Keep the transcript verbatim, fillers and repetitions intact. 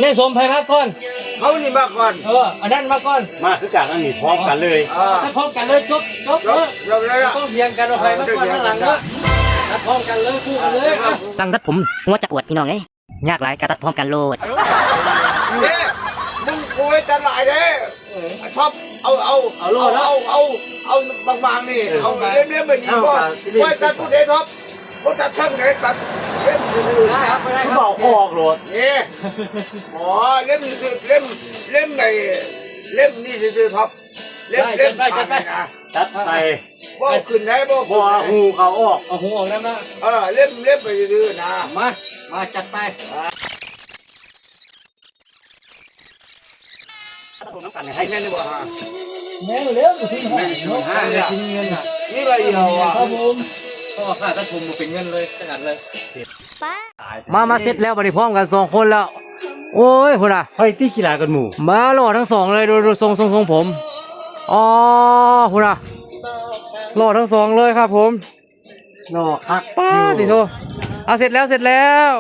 ได้สมไผมาก่อน เอานี่มาก่อน เออ อันนั้นมาก่อน มาคือกัน อันนี้พร้อมกันเลย อ่า ตัดพร้อมกันเลย จบ จบ จบ เออ จบเลยอะ ต้องเถียงกันว่าไผมาก่อน เออ ข้างหลังเนอะ ตัดพร้อมกันเลย คู่กันเลย อ่ะ สั่งตัดผม หัวจักอวดพี่น้องเอ้ย ยากหลายกะตัดพร้อมกันโลด เนี่ย มึงกูไว้จัดหลายเด้ เออ ไอ้ท็อป เอา เอา เอาโลดเนอะ เอา เอา เอาบางๆนี่ เออ เอาเล่มๆแบบนี้ เอา บ่ เอา ไว้จัดผู้ใดท็อป บ่ตัดเทิงไหนตัดเล่มซื่อๆนะ ไม่ได้ครับ เอาคอออกโลด นี่ อ๋อ เล่มซื่อๆ เล่ม เล่มไหน เล่มนี่ซื่อๆครับ เล่ม ได้ เล่ม จัดไป จัดไป นะ จัดไป บ่เอาขึ้นได้ บ่เอาขึ้น บ่เอา ได้ หูเขาออก เอาหูออกได้ไหม เออ เล่ม เล่มไปซื่อๆนะ มา มาจัดไป ผมต้องการให้แม่นดีกว่า แม่นแล้ว แม่นอยู่ห้า แม่นชิ้นเงินน่ะ นี่ใบเดียวอ่ะ ครับผม ก็ค่าตัดผมบ่เป็นเงินเลย สักอันเลย มา มาเสร็จแล้ว บัดนี้พร้อมกันสองคนแล้ว โอ้ย พุ้นน่ะ ไผตี้ขี้หลายกันหมู่ มาหล่อทั้งสองเลย ดู ดูทรง ทรง ทรงผม อ๋อ พุ้นน่ะ หล่อทั้งสองเลยครับผม หล่อคัก ป้าด อยู่ ติโท อ่ะ เสร็จแล้ว เสร็จแล้ว